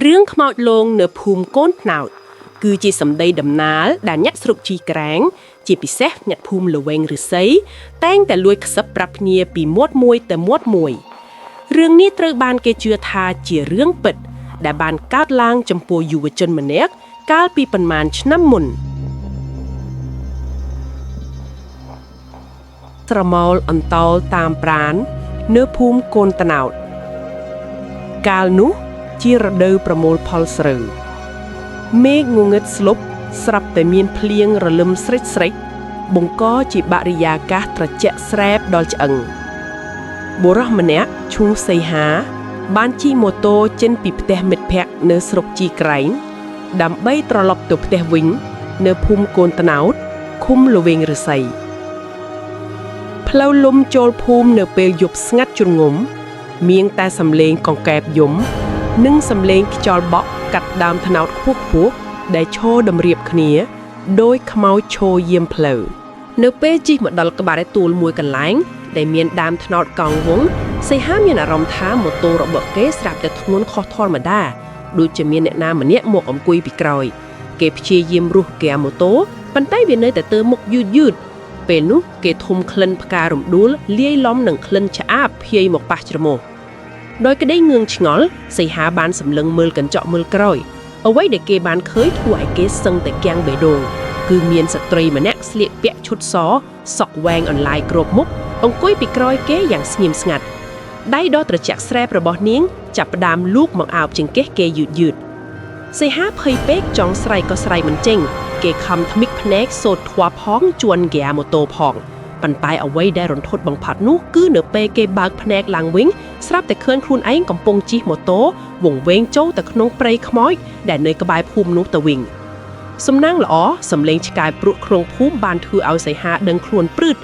រឿងខ្មោចលងនៅភូមិកូនត្នោតគឺជាសម្ដីដំណាលដែលអ្នកស្រុកជីក្រែងជាពិសេសអ្នកភូមិល្វែងឫស្សីតែងតែលួចខ្សឹបប្រាប់គ្នាពីមាត់មួយទៅមាត់មួយរឿងនេះត្រូវបានគេជឿថាជារឿងពិត ដែលបានកើតឡើងចំពោះយុវជនម្នាក់កាលពីប៉ុន្មានឆ្នាំមុន ស្រមោលអន្តោលតាមប្រាន នៅភូមិកូនត្នោត កាលនោះជារដូវប្រមូលផលស្រូវមេឃងងឹតស្លុបស្រាប់តែមានភ្លៀងរលឹមស្រេចស្រេចបង្កជាបរិយាកាសត្រជាក់ស្រែបដល់ឆ្អឹងបុរសម្នាក់ឈ្មោះសីហា បានជិះម៉ូតូចេញពីផ្ទះមិត្តភ័ក្តិនៅស្រុកជីក្រែងដើម្បីត្រឡប់ទៅផ្ទះវិញ នៅភូមិកូនត្នោតឃុំល្វែងឫស្សី ផ្លូវលំចូលភូមិនៅពេលយប់ស្ងាត់ជ្រងំ មានតែសំឡេងកង្កែបយំ និងសំឡេងខ្យល់បក់កាត់ដើមត្នោតខ្ពស់ខ្ពស់ដែលឈរតម្រៀបគ្នាដោយខ្មោចឈរយាមផ្លូវនៅពេលជិះមកដល់ក្បាលទួលមួយកន្លែង ដែលមានដើមត្នោតកង់វងសីហាមានអារម្មណ៍ថាម៉ូតូរបស់គេស្រាប់តែធ្ងន់ខុសធម្មតាដូចជាមានអ្នកណាម្នាក់មកអង្គុយពីក្រោយ គេព្យាយាមរុះហ្គាម៉ូតូប៉ុន្តែវានៅតែទើមុខយឺតយឺត ពេលនោះគេធុំក្លិនផ្ការំដួលលាយឡំនឹងក្លិនឆ្អាបភាយមកប៉ះច្រមុះដោយក្តីងឿងឆ្ងល់សីហាបានសម្លឹងមើលកញ្ចក់មើលក្រោយអ្វីដែលគេបានឃើញធ្វើឲ្យគេសឹងតែគាំងបេះដូងគឺមានស្ត្រីម្នាក់ស្លៀកពាក់ឈុតសសក់វែងអន្លាយគ្របមុខអង្គុយពីក្រោយគេយ៉ាងស្ងៀមស្ងាត់ដៃដ៏ត្រជាក់ស្រែបរបស់នាងចាប់ផ្ដើមលូកមកអោបចង្កេះគេយឺតយឺតៗ សីហាភ័យពេកចង់ស្រែកក៏ស្រែកមិនចេញ គេខំថ្មិកភ្នែកសូត្រធွာផងជួនហ្គាម៉ូតូផងប៉ុន្តែអ្វីដែលរន្ធត់បំផុតនោះគឺនៅពេលគេបើកភ្នែកឡើងវិញស្រាប់តែឃើញខ្លួនឯងកំពុងជិះម៉ូតូវង្វេងចូលទៅក្នុងព្រៃខ្មោចដែលនៅក្បែរភូមិនោះទៅវិញសំណាងល្អសំឡេងឆ្កែព្រួតក្នុងភូមិបានធ្វើឲ្យសីហាដឹងខ្លួនព្រឹត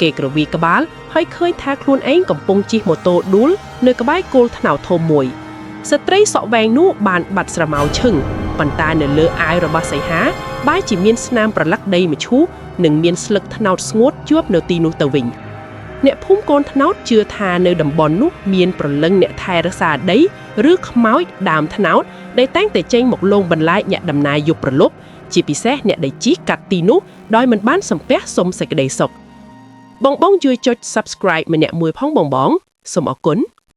គេក្រវីក្បាលហើយឃើញថាខ្លួនឯងកំពុងជិះម៉ូតូដួលនៅក្បែរគល់ថ្នោតធំមួយ ស្ត្រីសក់វែងនោះបានបាត់ស្រមោលឈឹងប៉ុន្តែនៅលើអាវរបស់សីហាបែរជាមានស្នាមប្រឡាក់ដីមឈូសនិងមានស្លឹកត្នោតស្ងួតជាប់នៅទីនោះទៅវិញអ្នកភូមិកូនត្នោតជឿថានៅតំបន់នោះមានប្រលឹងអ្នកថែរក្សាដីឬខ្មោចដើមត្នោតដែលតែងតែចេញមកលងបន្លាចអ្នកដំណើរយប់ប្រលប់ជាពិសេសអ្នកដែលជិះកាត់ទីនោះដោយមិនបានសំពះសុំសេចក្តីសុខបងបងជួយចុច Subscribe ម្នាក់មួយផងបងបងសូមអរគុណ។